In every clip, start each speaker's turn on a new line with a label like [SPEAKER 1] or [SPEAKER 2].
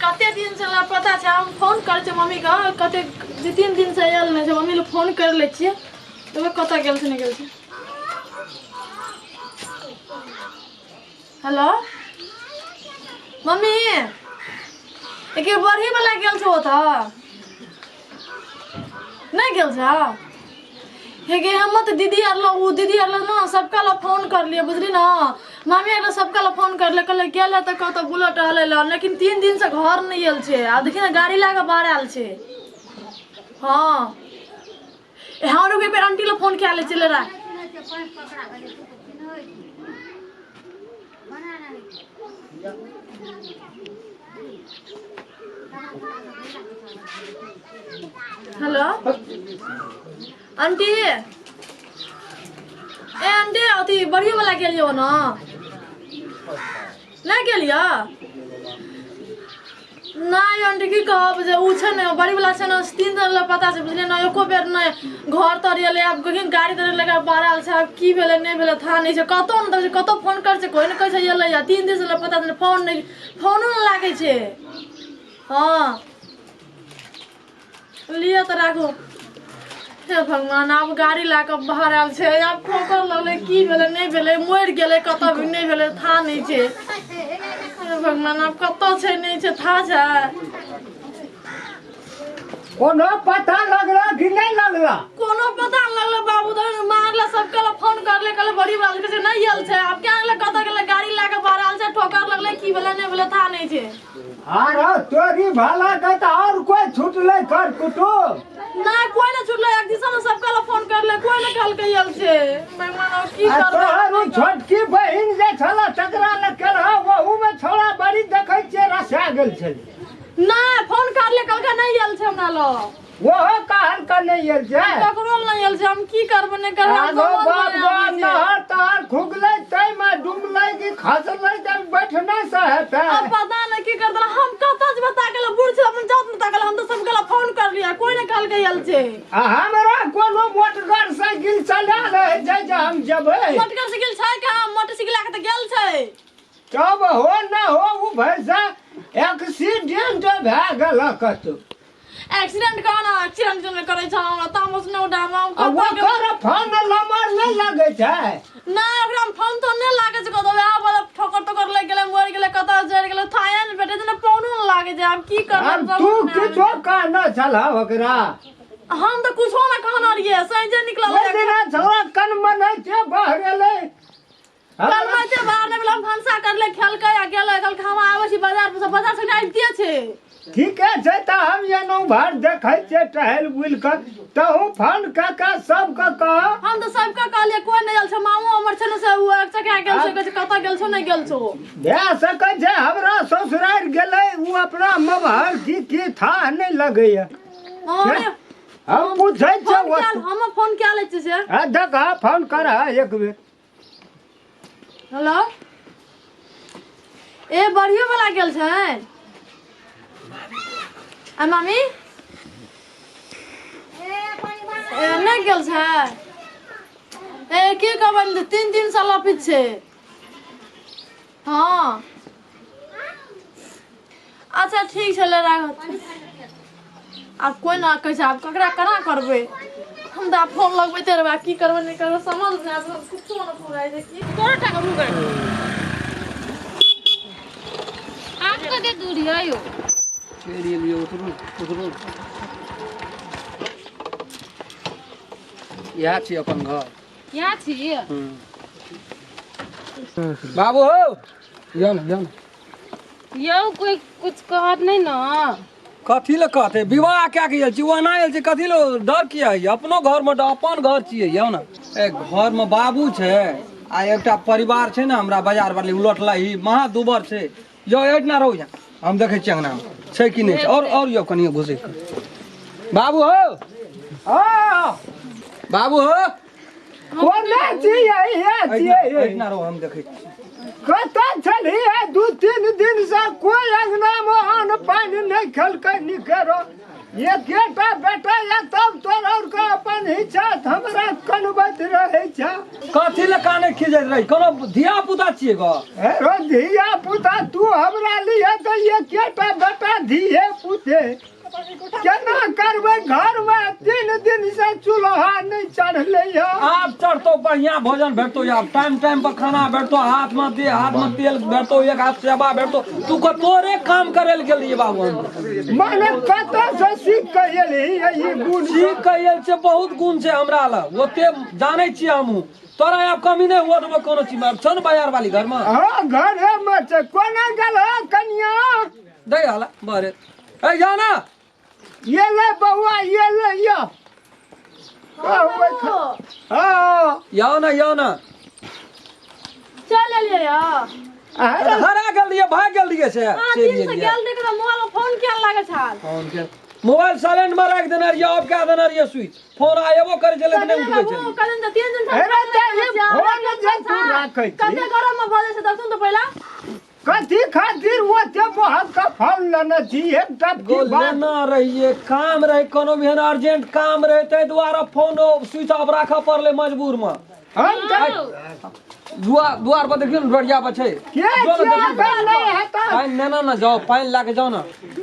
[SPEAKER 1] कते दिन से लापता छै। हम फोन करै छियै मम्मीके, कते 2-3 दिन से आयल नहि छै। मम्मी लग फोन करि लै छियै, देखबै कतऽ गेल छै नहि गेल छै। हेलो मम्मी, एके बरही वाला गेल छौ ओतऽ? नहि गेल छौ? हे गे, हमर तऽ दीदी आर लग, ओ दीदी आर लग ने सबका लग फोन करलियै, बुझली ने? मामी आर लग सबका लग फोन करलियै, कहलियै गेल है तऽ कतऽ बुलऽ टहलै लए, लेकिन 3 दिनसँ घर नहि आयल छै। आब देखी ने, गाड़ी लए कऽ बाहर आयल छै। हँ हँ, रुक, एक बेर आंटी लग फोन कए लै छियै, ले राख। हेलो आंटी, ए आंटी, अथी बड़ी वाला गेलियो ने? नहि गेलियो? नहि आंटी, की कहब जे ओ छै ने बड़ी वाला छै ने, 3 दिन लए पता छै, बुझलियै ने? एको बेर नहि घर तर एलै। आब कखन गाड़ी तर लगा बाहर आयल छै। आब की भेलै नहि भेलै था नहि छै। कतहु नहि देखै छै, कतहु फोन करै छै, कोइ नहि कहै छै एलै। आ 3 दिन से लए पता छै, फोन नहि, फोनो नहि लागै छै। हँ लिअ तऽ राखू। हे भगवान, आब गाड़ी लए कऽ बाहर आयल छै। आब ठोकर लगलै, की भेलै नहि भेलै, मरि गेलै कतऽ भी नहि भेलै था नहि छै। हे भगवान, आब कतऽ छै नहि छै था छै।
[SPEAKER 2] कोनो पता लगला कि नहि लगला?
[SPEAKER 1] कोनो पता नहि लगलै बाबू। तऽ मारला सबके लग फोन करले, कहले बड़ी बात छै, नहि आयल छै। आब क्या गेलै, कतऽ गेलै? गाड़ी लए कऽ बाहर आयल छै, ठोकर लगलै, की भेलै नहि भेलै था नहि छै।
[SPEAKER 2] आरो तोरी भला के तऽ और कोई छुटलै कर कुटुम?
[SPEAKER 1] नहि, कोई नहि छुटलै। एक दिसन सबके लग फोन करले, कोई नहि कहलकै आयल छै। भगवान, आब की
[SPEAKER 2] आ
[SPEAKER 1] करबै?
[SPEAKER 2] तोहर ओ छोटकी बहिन जे छल तकरा लग केलह? ओहू में छौड़ा बड़ी देखै छियै रसा गेल छलै।
[SPEAKER 1] नहि, फोन करले, कहलकै नहि आयल छै हमरा लग।
[SPEAKER 2] ओहो कहल के नहि आयल छै?
[SPEAKER 1] ककरो नहि आयल छै। हम की करबै नहि करबै, हम
[SPEAKER 2] आगो
[SPEAKER 1] समझ
[SPEAKER 2] बाप
[SPEAKER 1] नहि
[SPEAKER 2] गो
[SPEAKER 1] आबै छै।
[SPEAKER 2] नहर तहर खुगलै ताहिमे डुमलै कि खसलै तऽ बैठने से हेतै।
[SPEAKER 1] अब पता नहीं की कर देला। हम कतऽ जेबै ताकल? बूढ़ छै, अपन जात में ताकल। हम तऽ सबके लग फोन करलियै, कोई नहि कहलकै आयल छै।
[SPEAKER 2] आ हमरा कोनो मोटगर साइकिल चला रहै छै जे हम जेबै?
[SPEAKER 1] मोटरसाइकिल छै कहाँ? मोटरसाइकिल लए कऽ तऽ गेल छै।
[SPEAKER 2] तब हो न हो ओ भैसा एक्सीडेंट भए गेल कतौ।
[SPEAKER 1] एक्सीडेंट कहाँ? एक्सीडेंट जन करै छै, हमरा तामस नहि उठाबऽ। हम
[SPEAKER 2] आ
[SPEAKER 1] कतऽ गेल?
[SPEAKER 2] ओकर फोन नंबर नहि लगै छै?
[SPEAKER 1] नहि, ओकरा में फोन तोन नहि लागै छै कतौ। वएह वाला ठोकर तोकर लागि गेलै, मरि गेलै, कतऽ जरि गेलै थाहे नहि भेटै छै ने, फोनो नहि लागै छै। आब की करबै?
[SPEAKER 2] आब
[SPEAKER 1] समझ
[SPEAKER 2] तू
[SPEAKER 1] नहि आबै
[SPEAKER 2] किछो कहने छलह ओकरा?
[SPEAKER 1] छै। हम तऽ कुछो नहि कहने रहियै, साँझे निकलल।
[SPEAKER 2] ओहि दिना छौड़ा कनमनै छै बहरेलै।
[SPEAKER 1] कलमैते बाहर नहि भेलै। हम भनसा करले, खेलकै आ गेलै। कहलकै हम आबै छी बाजार पर से, बाजार से आबिते छै।
[SPEAKER 2] ठीके छै, तऽ हम एलहुँ भर देखै छियै टहलि बुलि कऽ। तहूँ फोन कऽ कऽ सबके कह।
[SPEAKER 1] हम तऽ सबके कहलियै, कोइ नहि आयल छै। मामो हमर छै ने, से ओ चका गेल छै, कहै छै कतऽ गेल छौ नहि गेल छौ।
[SPEAKER 2] भए सकै छै हमरा ससुरारि गेलै ओ अपना मबहर की की थाह नहि लगैया।
[SPEAKER 1] मामा,
[SPEAKER 2] हम पूछै
[SPEAKER 1] फोन
[SPEAKER 2] छियै।
[SPEAKER 1] कए, हम फोन कए लै छियै से।
[SPEAKER 2] आ देख, फोन कर एक बेर।
[SPEAKER 1] हेलो, ए बड़ियो वाला गेल छै आ मामी? ए नहि गेल छै। ए की कहबै, 3 दिन से लपित छै। हँ अच्छा ठीक छै, ले राख। आब कोइ ना कहै छै, आब ककरा केना करबै? हम तऽ आब फोन लगबैते रहबै। आब की करबै नहि करबै समझ नहि आबै, कुछो नहि फुराइ छै की।
[SPEAKER 3] तोरा टाका रुक आब कते दूर है यो?
[SPEAKER 4] चलि एलियै, उतरू उतरू, इएह छी अपन घर।
[SPEAKER 3] यहाँ छी?
[SPEAKER 4] बाबू हो, यौ ने, यौ ने।
[SPEAKER 3] यौ, कोई कुछ कहत नहीं ना?
[SPEAKER 4] कथी लए कहतै? विवाह कए के आयल छी, ओना आयल छी। कथी लए डर किया होइए? अपनो घरमे डर, अपन घर छियै। यौ ने, ए घरमे बाबू छै आ एकटा परिवार छै ने हमरा बाजार वाली उलटला ही महा दुबर छै। यौ, एहिठिना रहू, यहाँ हम देखै छियै अंगनामे छै कि नहि छै। और यौ, कनियो घुसै कऽ। बाबू हो।
[SPEAKER 2] हँ।
[SPEAKER 4] बाबू हो।
[SPEAKER 2] कोना छियै हे छियै?
[SPEAKER 4] एहिठिना रहू, हम देखै छी।
[SPEAKER 2] कतऽ छलियै 2-3 दिन से? कोई अंगना मे अन्न पानि नहि खेलकै निकेरो। एकेटा बेटा या तब तोर और के अपन इच्छा हमरा कनबैत रहै छै।
[SPEAKER 4] कथी लए काने खीजैत रही? कोनो धिया पुता छियै गो?
[SPEAKER 2] हे रो धिया पुता, तू हमरा लिए तऽ एकेटा बेटा धिये पुते केना करबै घरमे 3 दिन से चूल्हा नहि चढ़लै हँ।
[SPEAKER 4] आब चढ़तो बढ़िया भोजन भेटतो, आब टाइम टाइम पर खाना भेटतो, हाथ में दे हाथ में तेल भेटतो, एक हाथ सेवा भेटतो। तू को तोरे काम करे ले गेलिए बाबू हम।
[SPEAKER 2] माने कतऽ से सीख के एलही ई गुण?
[SPEAKER 4] सीख के एल छै, बहुत गुण छै हमरा लग, ओते जानै छियै हमहूँ। तोरा आब कमी नहि हुआ देबो कोनो चीज में। छौ ने बाजार वाली घर में?
[SPEAKER 2] हाँ घरे में छै। कोना गेल हँ कनिया?
[SPEAKER 4] दे हाला बरे ए जा ना।
[SPEAKER 2] ये ले बउआ ये ले यो। हाँ
[SPEAKER 4] याओ ना याओ ना।
[SPEAKER 1] चल एलियै यौ।
[SPEAKER 2] अरे
[SPEAKER 4] हरा गेल रहियै, भाग गेल रहियै से।
[SPEAKER 1] हाँ,
[SPEAKER 4] चलि
[SPEAKER 1] दिन से
[SPEAKER 4] गेलियै।
[SPEAKER 1] गेल रहियै तऽ मोबाइल में फोन किया लागल छल?
[SPEAKER 4] फोन के मोबाइल साइलेंट में राखि देने रहियै, ऑफ कए देने रहियै स्विच। फोन आयबो करै छलै तऽ नहि उठबै
[SPEAKER 1] बाबू,
[SPEAKER 4] छलै।
[SPEAKER 1] कखन तऽ 3 दिन से
[SPEAKER 2] अरे तऽ ई फोन जे तू राखै छी।
[SPEAKER 1] कते गरम में भऽ जाइ छै देखू तऽ पहिला।
[SPEAKER 2] कथी खातिर ओते बहक के फोन लेने छी? एकटा
[SPEAKER 4] गो
[SPEAKER 2] की बात?
[SPEAKER 4] लेना रहियै, काम रहै, कोनो भी एहन अर्जेंट काम रहै, ताहि दुआरे फोन स्विच ऑफ राखऽ पड़लै मजबूर में।
[SPEAKER 2] हम तऽ
[SPEAKER 4] दुआर दुआर पर देखियौ ने डोरिया पर छै।
[SPEAKER 2] के
[SPEAKER 4] जो ने
[SPEAKER 2] छियै?
[SPEAKER 4] देखियौ।
[SPEAKER 2] एखन नहि हेतै।
[SPEAKER 4] पानि नेने ने जाओ, पानि लए के जाओ ने।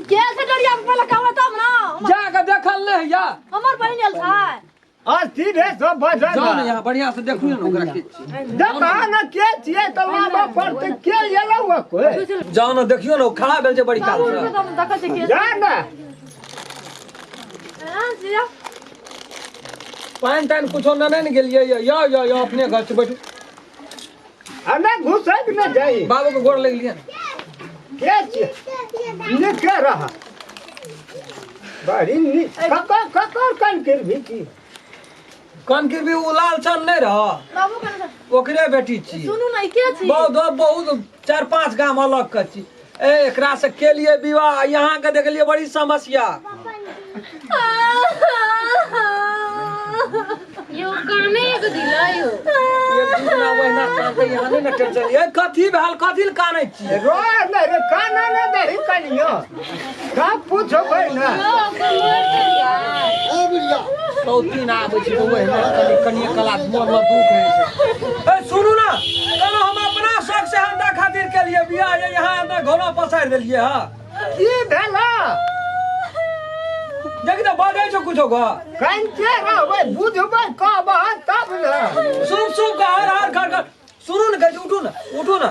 [SPEAKER 1] के छै डोरिया पर पहिला कहबै तब ने।
[SPEAKER 4] जा के देखल नहि होइया।
[SPEAKER 1] हमर बहिन आयल छै।
[SPEAKER 2] अस्थिरे से बजल।
[SPEAKER 4] जाओ ने यहाँ बढ़िया से देखू ने ओकरा के छियै।
[SPEAKER 2] देखा ने के छियै तऽ लाबऽ पड़तै। के एलौ हँ कोइ?
[SPEAKER 4] जाओ ने देखियौ ने, ओ खड़ा भेल छै बड़ी काल
[SPEAKER 1] बाबू
[SPEAKER 4] से।
[SPEAKER 1] के तऽ देखै छै के।
[SPEAKER 2] जा ने।
[SPEAKER 1] हाँ, जिया।
[SPEAKER 4] पानि तानि कुछो नेने ने गेलियै यौ। यौ यौ यौ अपने घर से बैठू।
[SPEAKER 2] आ नहि घुसैक ने जाइ।
[SPEAKER 4] बाबू के गोड़ लागि लिअ ने।
[SPEAKER 2] के छियै? नीके रह। बड़ी नीक। ककर ककर कनकिर भी छी?
[SPEAKER 4] कनकिर भी ओ लालचन नहि रह,
[SPEAKER 1] बाबू कने
[SPEAKER 4] ओकरे बेटी छी।
[SPEAKER 1] सुनू ने, ई के छी?
[SPEAKER 4] बहुत बहुत 4-5 गाम अलग के छी। ए एकरा से के लिए विवाह, यहाँ के देखलिए बड़ी समस्या।
[SPEAKER 3] यो काने एक दिला यो।
[SPEAKER 4] एक दिन महीना कानते यहाँ नहि ने टेंशन। ए कथी भेल, कथी लए कानै छी?
[SPEAKER 2] रो नहि रे, काना नहि दही कनियो। का पूछबै ने?
[SPEAKER 3] यो ओकर मर गेलिया।
[SPEAKER 4] सौतीन आबै छै तऽ ओहिना कनि कनिए कला मोनमे दुख होइ छै। ए सुनू ने, कोनो हम अपना शौक से हमरा खातिर के लिए बियाह ये यहाँ अंदर घोड़ा पसारि देलियै हँ।
[SPEAKER 2] की भेल?
[SPEAKER 4] देखि तऽ बजै छौ कुछो गो।
[SPEAKER 2] कनिते रहबै, बुझबै कहबह तब ने।
[SPEAKER 4] शुभ शुभ के हर हर घर घर। सुनू ने, कहै छी उठू ने, उठू ने।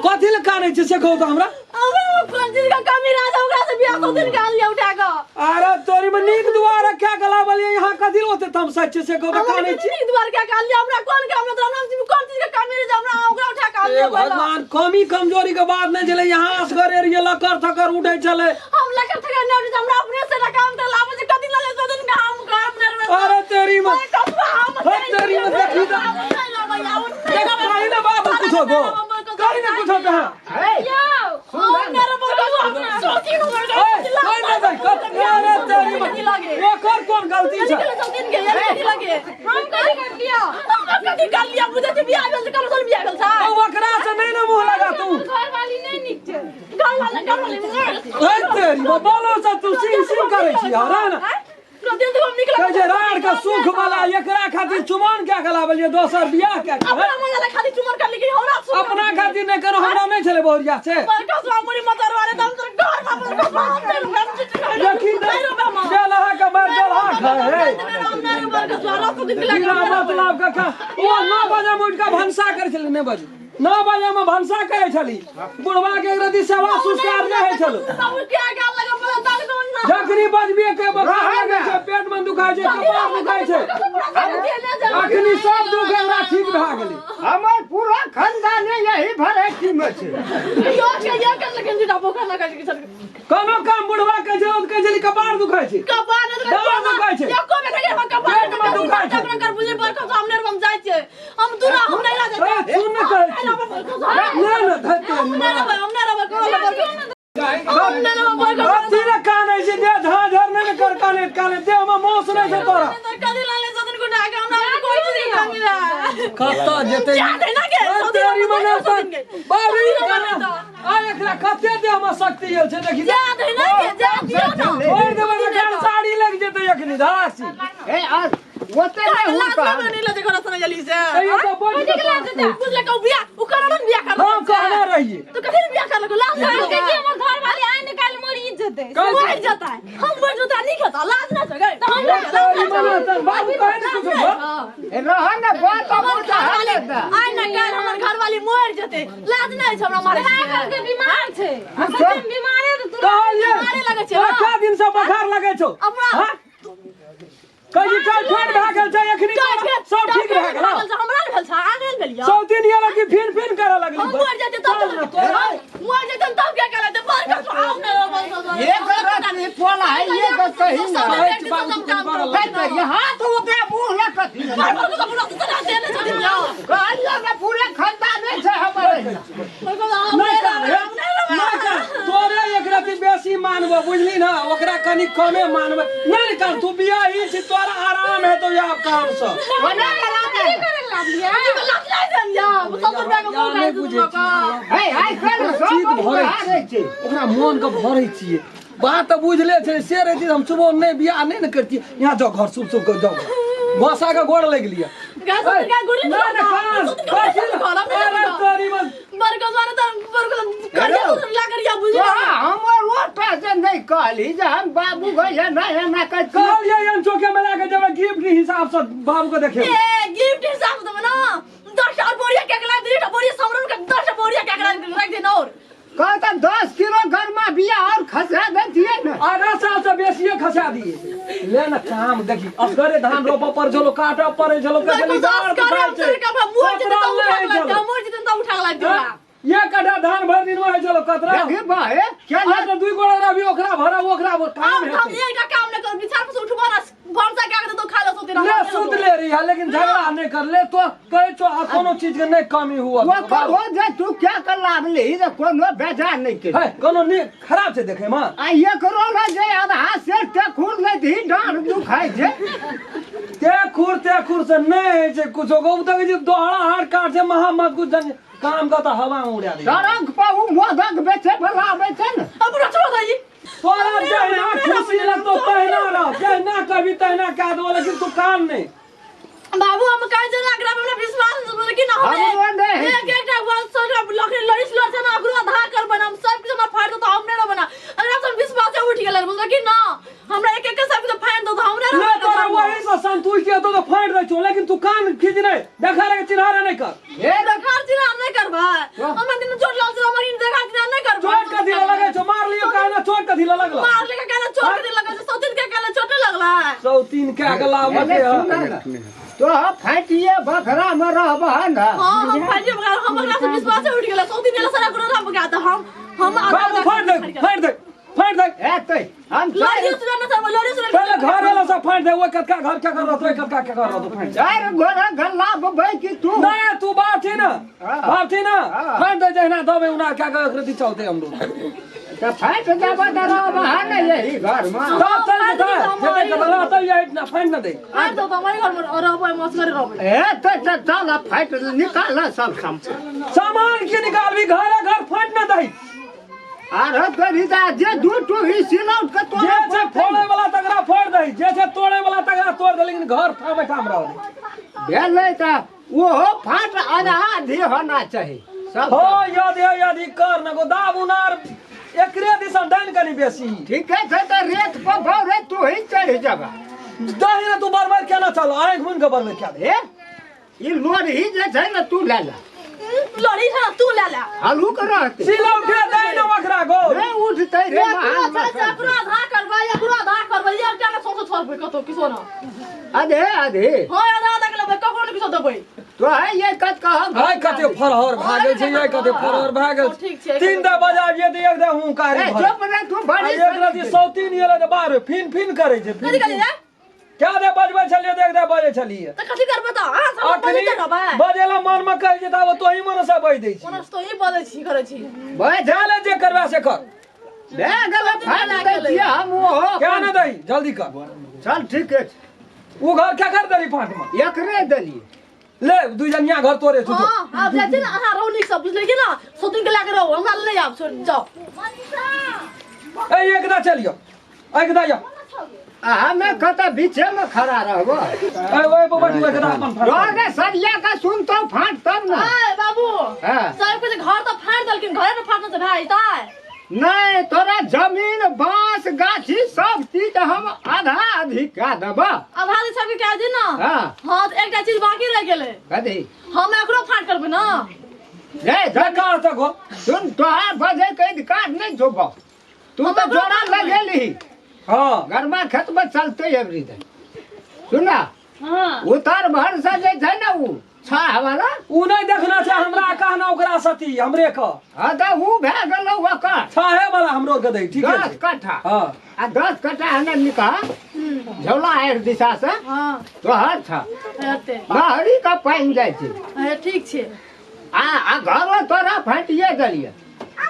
[SPEAKER 4] कथी लए कानै छी से कहू तऽ हमरा।
[SPEAKER 1] हमरा कोन चीज के कमी रह छै ओकरा से बियाह सौ दिन के आनलियै उठा कऽ।
[SPEAKER 4] अरे तोरी में नीक दुआरे क्या गलाबलियै यहाँ कथी लए ओते तमसाइ छियै से कहू तऽ कानै छी?
[SPEAKER 1] नीक दुआरे क्या के आनलियै? हमरा कोन काम रहै? हमरा कोन चीज के कमी रहै हमरा ओकरा उठा कऽ
[SPEAKER 4] ए
[SPEAKER 1] आनलियै?
[SPEAKER 4] भगवान, कमी कमजोरी के बात नहि छलै। यहाँ असगरे रहियै, लकर थकर उठै छलै।
[SPEAKER 1] हम लकर थकर नहि उठै, हमरा अपने से ना काम तऽ लाबै छै। कथी लले सौ दिन के हम घर में रहबै।
[SPEAKER 4] अरे तेरी में
[SPEAKER 1] अरे कथुआ हम
[SPEAKER 4] हट तेरी में देखी तऽ। देख कही ने बाबू कुछो गो, कही ने कुछो कहाँ।
[SPEAKER 2] हे
[SPEAKER 3] यो
[SPEAKER 2] सुन ने।
[SPEAKER 4] ए कही ने दे, अरे तेरी में ओकर कोन गलती छै?
[SPEAKER 3] हम कथी कर लिया?
[SPEAKER 4] तो ओकरा से नहि ने मुँह लगा तू।
[SPEAKER 3] घर वाली नहीं नीक छै।
[SPEAKER 4] ए तेरी में बोलो से तू सिंह सिंह करै छी हरा ने। कहै छै राड़ के सुख वाला, एकरा खातिर चुमन क्या गलाबलियै दोसर बियाह क्या के? अपना खातिर नहि करो, हमरा नहि छलै बहुरिया से। देखी चल अहाँ के मार चल अहाँ खाए हे। बिना मतलब के खा। ओ 9 बजे में उठि कऽ भनसा करै छलै, नहि बजे 9 बजे में भनसा करै छली। बुढ़वा के एक रति सेवा सुस्कार नहि होइ छलै। जखनी बजबिए के बोखार लगै छै, पेट में दुखाइ छै, कपार दुखाइ छै, अखनी सब दुख एकरा ठीक भए गेलै।
[SPEAKER 2] हमर पूरा खानदाने यही भराइटी में छै।
[SPEAKER 4] कोनो काम बुढ़वा कहै छै, ओ कहै छली कपार दुखाइ छै, ए सुन ने कहै छी नहि ने धैते अथी ने कानै छै, देह झाँझर नहि ने कर कानै कानै देह में मौस नहि छै तोरा। कतऽ जेतै तेरी मने बाबरी आ एकरा कते देह में शक्ति आयल छै देखी। छोड़ि देबै तऽ गाल साड़ी लागि जेतै अखनी धरासी।
[SPEAKER 2] हे आ ओते नहि हुनका।
[SPEAKER 4] तैयो तऽ बैठ कऽ हम कहने रहियै।
[SPEAKER 3] के हमर घर
[SPEAKER 1] घरवाली आइ ना काल्हि हमर घरवाली मरि जेतै लाज नहि छै हमरा मारे
[SPEAKER 3] के बीमार छै आ सच में बीमारे तऽ तुरंत
[SPEAKER 4] कहलिए
[SPEAKER 1] बीमारे लगै छै,
[SPEAKER 4] तोरा
[SPEAKER 1] हँ।
[SPEAKER 4] कए दिन से बोखार लगै छौ
[SPEAKER 1] अपना-
[SPEAKER 4] हँ? कही टाइफाइड भए गेल छै एखनी तोरा सब ठीक भए गेल हँ?
[SPEAKER 1] हमरा नहि भेल छै अहाँ नहि भेल यौ
[SPEAKER 4] सब दिन ये लगी फिर फिर करे लगली
[SPEAKER 1] हम मरि जेतै तब
[SPEAKER 4] चल ना तोरा
[SPEAKER 1] मरि जेतै तब क्या करे बड़ कष्ट आउ ने
[SPEAKER 2] एक रत्ती पोला है एक कही ना
[SPEAKER 4] कहै छी बाबू तू कनि बड़
[SPEAKER 2] है तऽ यहाँ तो ओकरा मुँह लऽ कथी कहलियौ ने पूरे खानदाने छै हमर
[SPEAKER 4] नहि कर हे, नहि कर तोरे एक रति बेसी मानबो बुझली ना ओकरा कनि कमे मानबो नहि कर तू बियाही छी तोरा आराम हेतौ आब काम से
[SPEAKER 2] ओना करा दे।
[SPEAKER 3] करे लागलियै
[SPEAKER 4] नहि बुझै छी
[SPEAKER 2] है है कर
[SPEAKER 4] चीत
[SPEAKER 2] सब
[SPEAKER 4] भरै
[SPEAKER 2] भरै
[SPEAKER 4] छियै
[SPEAKER 2] छै
[SPEAKER 4] ओकरा मोन के भरै छियै बात तऽ बुझले छै से रहिती तऽ हम सुबह नहि बियाह नहि ने करतियै यहाँ जाओ घर शुभ शुभ के जाओ गोसा के गोड़ लागि लिअ नहि नहि कान कथी लए? अरे तोरी बस
[SPEAKER 2] तो हमर ओटा से नहि कहली जे हम बाबू गए नहि एना कर
[SPEAKER 4] कहलियै एहन चौके में लए के जेबै गिफ्ट हिसाब से बाबू के देखेबै
[SPEAKER 1] गिफ्ट हिसाब से ना 10 और बोरिया के अगला 2 बोरिया समरन के 10 बोरिया के अगला रख देना और
[SPEAKER 2] कहता 10 किलो गरमा बिया और खसा देतियै ने।
[SPEAKER 4] आधा साल से बेसिए खसा दिए। ले ना काम देखी, असगरे धान रोपऽ पड़ै छलो, काटऽ पड़ै छलो,
[SPEAKER 1] बड़को
[SPEAKER 4] कजली
[SPEAKER 1] दस
[SPEAKER 4] डाँड़
[SPEAKER 1] करे
[SPEAKER 4] दुखाइ
[SPEAKER 1] हम
[SPEAKER 4] छै
[SPEAKER 1] के मुर जेतै
[SPEAKER 4] कतरा
[SPEAKER 1] तब उठा
[SPEAKER 4] नहि
[SPEAKER 1] के
[SPEAKER 4] होइ छलो।
[SPEAKER 1] मुर जेतै तब उठा के लाग दियो।
[SPEAKER 4] एक कट्ठा धान भरि दिन मे होइ छलो कतरा।
[SPEAKER 2] देखी बाहे क्या
[SPEAKER 4] आ तऽ दुई गोड़ा रही, ओकरा भरा ओकरा भर, काम
[SPEAKER 1] हम हम
[SPEAKER 4] हेतै।
[SPEAKER 1] एकटा काम नहि करू, बिछान पर से उठबो ना, भनसा के आगे तो खा लो सोते।
[SPEAKER 4] ले सुत ले रही है, लेकिन झगड़ा नहीं कर ले तो कहै छो आ कोनो चीज के नहीं कमी हुआ।
[SPEAKER 2] वो कहो जे तू क्या कर लागली जे कोनो बेजार नहि के।
[SPEAKER 4] है कोनो नहीं खराब छै देखे में।
[SPEAKER 2] आ एकरो ने जे आधा सेर ते खुर नहि दी, डाँड़ दुखाइ छै।
[SPEAKER 4] ते खुर से नहीं होइ छै कुछो गो, तऽ कहै छै दोहरा हाड़ काट छै महा मत कुछ जन काम का तऽ हवा में उड़ा दे।
[SPEAKER 2] सड़क पर उ मोदक बेचे वाला आबै छै ने।
[SPEAKER 1] अब रचो दई।
[SPEAKER 4] तोरा जहिना खुशी लगतो तहिना रह, जहिना कभी तहिना कह दो, लेकिन तू कान नहीं।
[SPEAKER 1] बाबू, हम कहे छै ना एकरा पर हमरा विश्वास नहीं, लेकिन हम
[SPEAKER 2] हमरो नहि है।
[SPEAKER 1] एक एकटा बात सोच लकड़ी लड़िस लड़ छै ना, ओकरो आधा कर बना, हम सब किछु हमरा फाड़ दो तो हम नहीं बना। एकरा से विश्वास उठ गेल, बुझल कि ना हमरा एक एक के सब किछु फाड़ दो तो हमरा
[SPEAKER 4] ले तोरा वही से संतुष्ट हेतो तो फाड़ दै छौ, लेकिन तू कान खींच नहीं देखा रे, चिन्हा रे नहीं कर।
[SPEAKER 2] हे
[SPEAKER 1] देखा चिन्हा नहीं करबा, हमरा दिन चोट लागल छै, हमरा दिन देखा चिन्हा नहीं करबा।
[SPEAKER 4] चोट कथी लए लगै छौ? मार लियो काहे ना, चोट कथी लए लगल?
[SPEAKER 1] मार लेके कहला चोट के लगल छै, सौतीन के कहला चोट लगला।
[SPEAKER 4] सौतीन कए के लाभ
[SPEAKER 2] एने सुन ने, तो फाटिए बखरा में रहबह ने।
[SPEAKER 1] हाँ, हम फाइटे बगैर हम ओकरा से विश्वास उठ गेल, सौतीन गेल सारा कोनो राम बगा त हम
[SPEAKER 4] बाबू फाड़ दे, फाड़ दे, फाड़ दे।
[SPEAKER 2] एतै हम
[SPEAKER 1] लड़ी सुन ना सर, लड़ी सुन।
[SPEAKER 4] पहले घर वाला सब फाड़ दे, ओइ कतका घर क्या कर रहतो, ओइ कतका क्या कर रहतो, फाड़ दे।
[SPEAKER 2] चारि गोरा गल्ला बबै कि तू
[SPEAKER 4] नहीं तू बाप छी ना।
[SPEAKER 2] हाँ।
[SPEAKER 4] बाप छी ना।
[SPEAKER 2] हाँ।
[SPEAKER 4] फाड़ दे, जहिना दबे उना क्या कर रती चलते हम लोग।
[SPEAKER 2] तऽ फाटि देबऽ तऽ रहबह ने यही घरमे।
[SPEAKER 4] तब चल जेतै जेतै कतऽ रहतै, यही ना फाड़ ना दे।
[SPEAKER 1] आ तो हमारे घर में रहबै, मस्कर रहबै।
[SPEAKER 2] हे तऽ चल फाटि निकाल सब सामान।
[SPEAKER 4] सामान के निकालबी? घरे घर फाड़ ना दही।
[SPEAKER 2] आर तोरी जे दू टूही सिलौट के
[SPEAKER 4] जे
[SPEAKER 2] तोरा
[SPEAKER 4] छै फोड़े वाला तकरा फोड़ दही, जे छै तोड़े वाला तकरा तोड़ दे, लेकिन घर ठामे ठाम रह दे।
[SPEAKER 2] भेलै तऽ ओहो फाट आधा आधी होना चाही सब।
[SPEAKER 4] हो यदि यदि कर न गो दाब उनार एकरे दिसन डाइन कनी बेसी।
[SPEAKER 2] ठीके छै, तऽ रेत पर भौरे तू ही चढ़ि जबा।
[SPEAKER 4] दही ने तू बरबर केना चल, आँखि मुनि के बरबर क्या दे।
[SPEAKER 2] हे ई लोरही जे छै ने, तू लए ले।
[SPEAKER 1] लड़ी छै ना, तू ले ले।
[SPEAKER 2] हल्लुक रहतै।
[SPEAKER 4] सिला उठे दही ने ओकरा गो।
[SPEAKER 2] नहि उठतै रे महान।
[SPEAKER 1] एकरो आधा करबै, एकरो आधा करबै, एकटा ने सोचो छोड़बै कतौ किछो ना।
[SPEAKER 2] आधे आधे।
[SPEAKER 1] हाँ, आधा आधा के लेबै, ककरो ने किछो देबै।
[SPEAKER 2] तो है ये कत कह।
[SPEAKER 4] हाय कते फरहर भए गेल छै, ये कते फरहर भए गेल।
[SPEAKER 1] ठीक छै।
[SPEAKER 4] तीन दा बजाबिए तऽ एक दा हुंकारी
[SPEAKER 2] ए
[SPEAKER 4] भरे।
[SPEAKER 2] चुप रे तू
[SPEAKER 4] आ
[SPEAKER 2] बड़ी।
[SPEAKER 4] एक रति सौतीन एलै तऽ बाहर फिन फिन करै छै।
[SPEAKER 1] कथी
[SPEAKER 4] फिन
[SPEAKER 1] करी रे?
[SPEAKER 4] क्या दे बजबै छलियै तऽ एक दा बजै छलियै।
[SPEAKER 1] तऽ कथी करबै तऽ अहाँ सब
[SPEAKER 4] अखनी
[SPEAKER 1] बजैते रहबै।
[SPEAKER 4] बजेला मन मे कहै छै तऽ आब तोही मन से बज दै छी।
[SPEAKER 1] ओना तो ही बजै छी, करै छी।
[SPEAKER 2] बैठ।
[SPEAKER 4] जा ले, जे करबा से कर।
[SPEAKER 2] भए गेल, फाड़ि दै छियै हम ओहो।
[SPEAKER 4] क्या ने दही, जल्दी कर।
[SPEAKER 2] चल ठीके छै।
[SPEAKER 4] उ घर क्या कर देली पाँच में?
[SPEAKER 2] एकरे देलियै।
[SPEAKER 4] ले दुई जनिया घर तोरे छौ।
[SPEAKER 1] हाँ, आब जाइ छी ने, अहाँ रहू नीक सब, बुझलियै कि ना? सौतीन के लए के रहू, हमरा नहि आब, छोड़ जाउ।
[SPEAKER 4] ए एक दा चलियो, एक दा यो।
[SPEAKER 2] आ हमे कतऽ बीचे में खड़ा रहबो।
[SPEAKER 4] ए ओए बाबा, तू एक दा अपन फाड़।
[SPEAKER 2] रह रे, सरिया के सुनतौ फाट तब ने।
[SPEAKER 1] ए बाबू।
[SPEAKER 2] हाँ।
[SPEAKER 1] सब कुछ घर तऽ फाड़ि देलखिन, घरे ने फाड़ने से भए जेतै?
[SPEAKER 2] नहीं तोरा जमीन बांस गाछी सब चीज हम आधा आधी कए देबा।
[SPEAKER 1] आधा आधी सबके कए दे ना।
[SPEAKER 2] हाँ।
[SPEAKER 1] हाँ, तऽ एकटा चीज बाकी रहि गेलै।
[SPEAKER 2] कथी?
[SPEAKER 1] हम एकरो फाट करबै ना।
[SPEAKER 2] रे
[SPEAKER 4] बेकार तक हो।
[SPEAKER 2] सुन, तोहार बजे के अधिकार नहीं छौ बा, तू तो जोड़ा लगेली।
[SPEAKER 4] हाँ।
[SPEAKER 2] गरमा खेत में चलते एवरी दिन। सुना?
[SPEAKER 3] हाँ।
[SPEAKER 2] उतार भर से जे छै ना उ छाह वाला
[SPEAKER 4] उ नहीं देखना छै हमरा, कहना ओकरा सती हमरे क।
[SPEAKER 2] हाँ तऽ उ भए गेलौ ओकर
[SPEAKER 4] छाहे वाला हमरो के दे, ठीक है?
[SPEAKER 2] 10 कट्ठा।
[SPEAKER 4] हाँ।
[SPEAKER 2] आ 10 कट्ठा हने निका झौला आयर दिशा से।
[SPEAKER 1] हाँ।
[SPEAKER 2] तोहर छ।
[SPEAKER 1] हेतै।
[SPEAKER 2] नहरी का पानि जाइ छै।
[SPEAKER 1] हे ठीक छै।
[SPEAKER 2] आ आ घरो तोरा फाटिए गेलियै,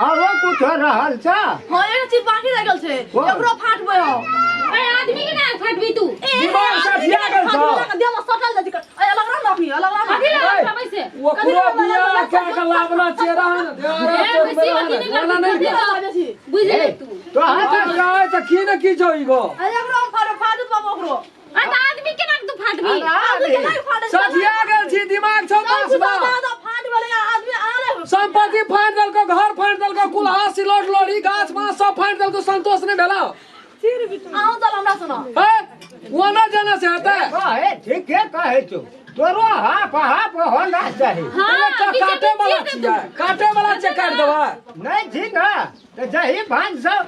[SPEAKER 2] आरो कुछ रहल छ?
[SPEAKER 1] हाँ, एक चीज बाकी रह गेल छै,
[SPEAKER 2] कोन?
[SPEAKER 1] एकरो फाटबै हम।
[SPEAKER 3] ए आदमी के ना फाटबी तू?
[SPEAKER 4] दिमाग सठिया गेल छौ।
[SPEAKER 1] देह में सटल जाइ छै। ए अलग रह ना, अभी अलग रह ना।
[SPEAKER 3] अभी लगा खाबै से।
[SPEAKER 4] ओकरो बियाह कए के लाबना चेहरा है ना, देहरा
[SPEAKER 3] ए,
[SPEAKER 4] तोर
[SPEAKER 3] बेसी
[SPEAKER 4] मेरा
[SPEAKER 3] अथी
[SPEAKER 4] है,
[SPEAKER 3] नहि
[SPEAKER 4] ओना
[SPEAKER 3] करबी,
[SPEAKER 4] नहि
[SPEAKER 3] बुझि
[SPEAKER 4] कर।
[SPEAKER 1] बेसी।
[SPEAKER 3] बुझि ले तू।
[SPEAKER 2] तोहर
[SPEAKER 4] आइ गाय तऽ की ने की छौ ई गो?
[SPEAKER 1] ए एकरो हम फाटबै, फाटू बाबू ओकरो।
[SPEAKER 3] आ तऽ आदमी केना तू फाटबी?
[SPEAKER 2] आधा
[SPEAKER 1] आदमी
[SPEAKER 2] आधी।
[SPEAKER 1] केना फाटै छै?
[SPEAKER 4] सठिया गेल छी, दिमाग छौ
[SPEAKER 1] सब
[SPEAKER 4] पास
[SPEAKER 1] कुछ
[SPEAKER 4] में।
[SPEAKER 1] आधा आधा फाट भेलै, आदमी आले।
[SPEAKER 4] संपत्ति फाड़ि देलको, घर फाड़ि देलको, कुल्हा सिलौट लोढ़ी गाछ बाँस सब फाड़ि देलको, संतोष नहि भेलौ?
[SPEAKER 1] अहूँ चल हमरा सुनो।
[SPEAKER 4] हे, ओना जाना से हेतै?
[SPEAKER 2] कहे ठीके कहै छौ, तोरो हाफ हाफ होना चाही।
[SPEAKER 3] हाँ,
[SPEAKER 4] काटे
[SPEAKER 3] बीचे
[SPEAKER 4] वाला
[SPEAKER 3] बीचे
[SPEAKER 4] छियै, काटे वाला छियै, काटि देबै।
[SPEAKER 2] नहीं छी ना तऽ जही भान से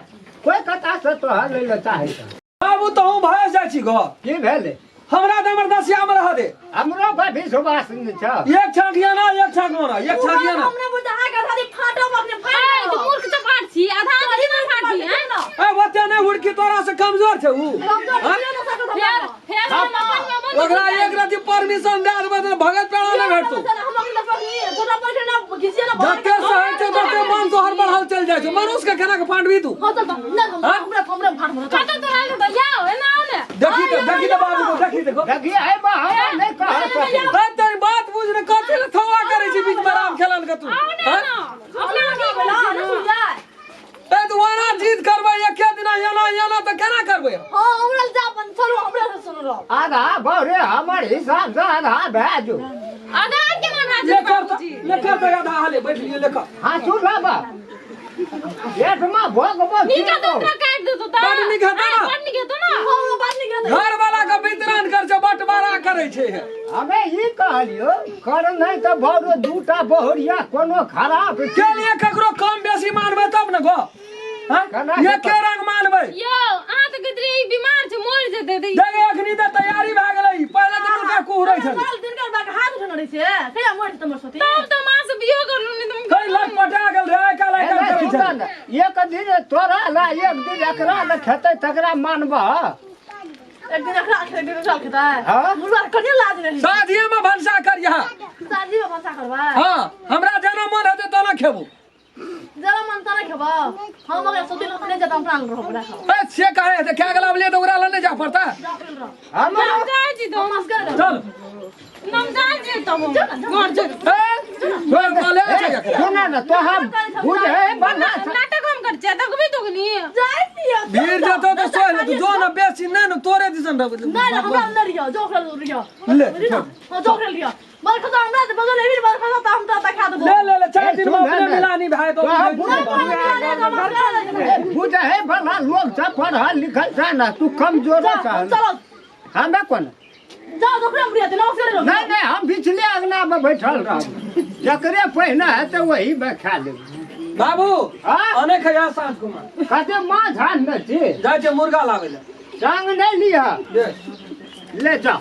[SPEAKER 2] कोई कथा से तोहर लै लए चाहै छौ।
[SPEAKER 4] बाबू तहूँ भए जाइ छी गो।
[SPEAKER 2] की भेलै?
[SPEAKER 4] हमरा तऽ हमर दसिया में रह दे।
[SPEAKER 2] हमरो पर विश्वास नहि छौ।
[SPEAKER 4] एक छाक ना, एक छाक होना, एक छाक ना।
[SPEAKER 1] हमने बुझा अहाँ के आधा फाटो बकने
[SPEAKER 3] ए,
[SPEAKER 1] फाट।
[SPEAKER 3] तू मूर्ख चपाट छी, आधा आदमी ना फाटबी, हैं?
[SPEAKER 4] ए ओते नहि हुड़की, तोरा से कमजोर छै उ।
[SPEAKER 1] कमजोर
[SPEAKER 4] हाँ?
[SPEAKER 1] छियै ना सकत
[SPEAKER 3] फेर
[SPEAKER 1] हमरा।
[SPEAKER 3] फेर हम अपन में मन
[SPEAKER 4] ओकरा एक रति परमिशन दे देबै तऽ भगत पेड़ा नहि भेटतौ।
[SPEAKER 1] हम अखन पकड़ी छोटा पकड़ी ना घिसिए ना।
[SPEAKER 4] जते सहै छै तते मन तोहर बढ़ल चलि जाइ छै। मनुष्य के केना के फांडबी तू?
[SPEAKER 1] हाँ चल ना, हम
[SPEAKER 4] हाँ?
[SPEAKER 1] हमरा हमरा फाट मत।
[SPEAKER 3] कतऽ तोरा लग जाओ, एना आओ ने।
[SPEAKER 4] देखी तऽ, देखी तऽ बाबू को, देखी देखो।
[SPEAKER 2] देखिए है बा, हमरा नहीं कह सकै।
[SPEAKER 4] ए तेरी बात बुझ ने, कथी ले थवा करै छी बीच में राम खेलन के तू?
[SPEAKER 3] आओ ने
[SPEAKER 4] हाँ?
[SPEAKER 3] ना। अपना की
[SPEAKER 1] ना
[SPEAKER 3] बोलै
[SPEAKER 1] ना
[SPEAKER 3] छी
[SPEAKER 1] सुन
[SPEAKER 3] ना?
[SPEAKER 1] जाय।
[SPEAKER 4] ए तू ओना जीत करबै एके दिना एना एना तऽ केना करबै?
[SPEAKER 1] हाँ हमरा जा अपन चलू, हमरा से सुन रहो।
[SPEAKER 2] आधा बौरे हमर हिसाब से आधा भए जो।
[SPEAKER 3] आधा केना भए जेतै
[SPEAKER 4] लेकर तऽ
[SPEAKER 3] बाबूजी?
[SPEAKER 4] लेकर तऽ आधा हाले बैठ लियै लेकर।
[SPEAKER 2] हाँसू लाबा पेटमे भोगबो।
[SPEAKER 3] नीचा तऽ ओकरा काटि देतौ तऽ।
[SPEAKER 4] बड नीक हेतौ ना?
[SPEAKER 3] बड नीक हेतौ ना?
[SPEAKER 1] हाँ हाँ बात नहीं करते।
[SPEAKER 4] घर वाला के वितरण कर छै, बंटवारा करै छै।
[SPEAKER 2] हमे ई कहलियो कर नहीं तऽ बौरो दूटा बहुरिया कोनो खराब
[SPEAKER 4] के लिए ककरो कम बेसी मानबै तब ने गो। हाँ?
[SPEAKER 2] केना
[SPEAKER 4] एके रंग मानबै।
[SPEAKER 3] यौ, अहाँ तऽ कहैत रहियै ई बीमार छै, मरि जेतै तऽ ई-
[SPEAKER 4] देख अखनी तऽ तैयारी भए गेलै, पहिले तऽ मुर्गा कुहरै छलै।
[SPEAKER 1] साल दिन कर बाक हाथ उठेने रहै छै, कहिया मरि जेतै हमर सती?
[SPEAKER 3] तब तऽ माँ से बियाह करलहुँ, नहि तऽ हम
[SPEAKER 4] कई लट पटा गेल रे, आइ काल्हि आइ काल्हि करै
[SPEAKER 2] सुन
[SPEAKER 4] छलै।
[SPEAKER 2] ने, एक दिन तोरा ला एक दिन एकरा ला खेतै तकरा मानबह।
[SPEAKER 1] एक दिन एकरा खेतै, एक दिन ओकरा खेतै।
[SPEAKER 2] हाँ?
[SPEAKER 1] मुर्गा के कनियो लाज नहि।
[SPEAKER 4] साझिए में भनसा करिहा।
[SPEAKER 1] साझी में भनसा करबै?
[SPEAKER 4] हाँ, हमरा जेना मन हेतै तेना खेबो।
[SPEAKER 1] जरा मन तना खेबो। हम अगर सती लोग नहि जेतै, हम प्राण रहब राखब।
[SPEAKER 4] ए से काहे हेतै? खा गेला लिए तऽ ओकरा लग नहि जा पड़तै?
[SPEAKER 1] जा प्राण रह।
[SPEAKER 2] हमरो
[SPEAKER 3] हम जाइ छी तऽ
[SPEAKER 1] हम असगर रहब।
[SPEAKER 4] चल।
[SPEAKER 3] हम जाइ छी तब हम घर जेबै।
[SPEAKER 4] ए तोर कॉलेज छै एकरा।
[SPEAKER 2] सुन ने तोहर बुझे बना
[SPEAKER 3] नाटक हम करै छियै, देखबी तू कनी?
[SPEAKER 1] जाइ छियै।
[SPEAKER 4] भीड़ जेतौ तऽ सोहि लेतौ, जो ने बेसी नहि ने तोरे दिसन रहबै।
[SPEAKER 1] नहि नहि, हमरा नहि रियो, जो ओकरा रियो।
[SPEAKER 4] ले,
[SPEAKER 1] बुझली ना? हाँ, जो ओकरा रियो। बड़ खसा हमरा से बगल एबी, बड़ खसा तऽ हम तोरा देखा देबो।
[SPEAKER 4] ले ले ले, 4 दिन में
[SPEAKER 2] सुन
[SPEAKER 4] अपने
[SPEAKER 2] ने।
[SPEAKER 4] मिलानी भाई तो।
[SPEAKER 2] तोहर बुझे बना लोग सब पढ़ल लिखल छै ना, तू कमजोर
[SPEAKER 1] जा,
[SPEAKER 2] छ।
[SPEAKER 1] चलो।
[SPEAKER 2] हमे कोन
[SPEAKER 1] जाओ ओकरा हम रियो, नमस्कार रहो।
[SPEAKER 2] नहीं नहीं, हम पिछले अंगना में बैठल रहब, जकरे पहिने हेतै वही में खा लेब।
[SPEAKER 4] बाबू
[SPEAKER 2] हाँ?
[SPEAKER 4] अने खैया साँझ कुमार।
[SPEAKER 2] कते माछ आनने छी?
[SPEAKER 4] जाइ छै मुर्गा लाबै लए।
[SPEAKER 2] संग नहीं लिह।
[SPEAKER 4] दे।
[SPEAKER 2] ले जाओ।